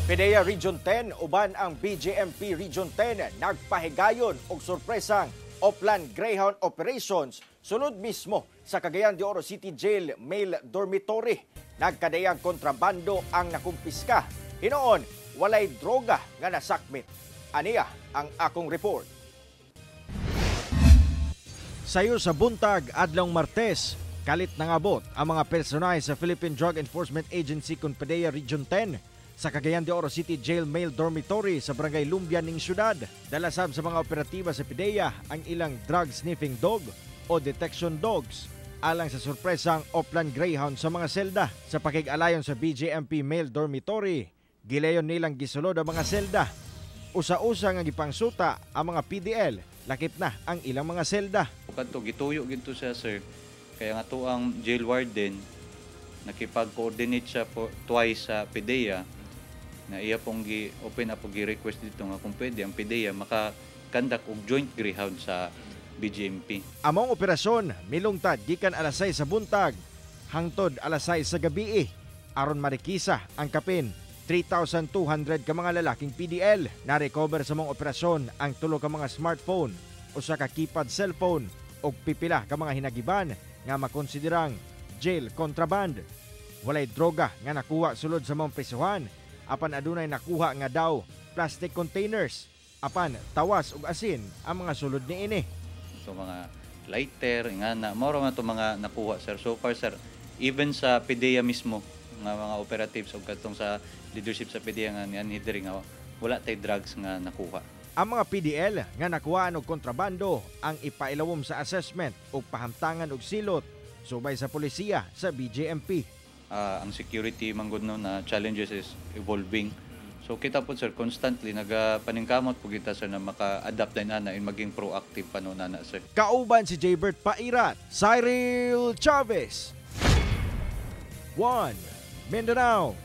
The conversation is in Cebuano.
PDEA Region 10 uban ang BJMP Region 10 nagpahigayon og sorpresang Oplan Greyhound Operations sulod mismo sa Cagayan de Oro City Jail Male Dormitory. Nagkadayang kontrabando ang nakumpiska. Hinoon, walay droga nga nasakmit. Aniya ang akong report. Sayo sa buntag, adlong Martes, kalit nangabot ang mga personahe sa Philippine Drug Enforcement Agency kon PDEA Region 10 sa Cagayan de Oro City Jail Male Dormitory sa Barangay Lumbian ning syudad. Dala sab sa mga operatiba sa PDEA ang ilang drug sniffing dog o detection dogs alang sa sorpresang Oplan Greyhound sa mga selda. Sa pakig-alayon sa BJMP Male Dormitory, gilayon nilang gisulod ang mga selda. Usa-usa nga gipangsuta ang mga PDL, lakip na ang ilang mga selda. Kadto gituyo gito siya, sir. Kaya nga to ang jail warden nakipag-coordinate siya po twice sa PDEA na iya pong gi open up og gi-request dito nga kung pwede ang PDEA maka-conduct og joint greyhound sa BJMP. Among operasyon milungtad gikan alas 6 sa buntag hangtod alas 6 sa gabi aron marikisa ang kapin 3,200 ka mga lalaking PDL. Na-recover sa mga operasyon ang tulo ka mga smartphone, usa ka keypad cellphone ug pipila ka mga hinagiban nga makonsiderang jail contraband. Walay droga nga nakuha sulod sa mga prisuhan, apan adunay nakuha nga daw plastic containers, apan tawas ug asin ang mga sulod niini. So mga lighter nga na mao ra to mga nakuha, sir, so far, sir. Even sa PDEA mismo nga mga operatives ug katong sa leadership sa PDEA nga nianhi diri nga wala tay drugs nga nakuha. Ang mga PDL nga nakuhaan og kontrabando ang ipailawom sa assessment ug pahamtangan og silot subay sa polisiya sa BJMP. Ang security manggod no na challenges is evolving. So kita po, sir, constantly nagapaningkamot po kita, sir, na maka-adapt din ana and maging proactive pa no nana, sir. Kauban si Jaybert Pairat, Cyril Chavez. 1 Mindanao.